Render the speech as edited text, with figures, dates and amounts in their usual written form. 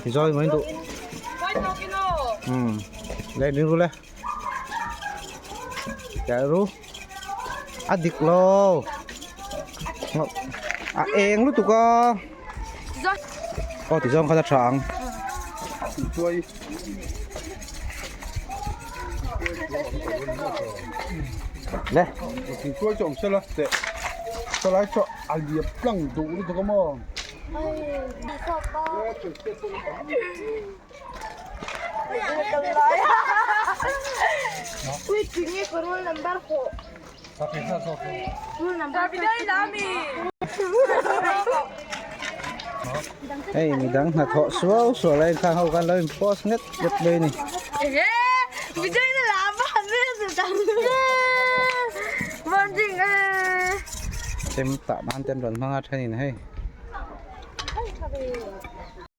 Ti zawi mai duh. Um. Le ding ru le. Chạy ru. A dik lo. A eng lutuk a. Aw ti zawng khan a tha ang. Le. Thingtuai chu awm sela teh chulai chu a liam tlang duh lutuk a maw. Hei midang hnathawh suau suau lai khang ho khan lo in post nget nget mai a ni. Chem tah nan te an rawn hmang a thenin hei.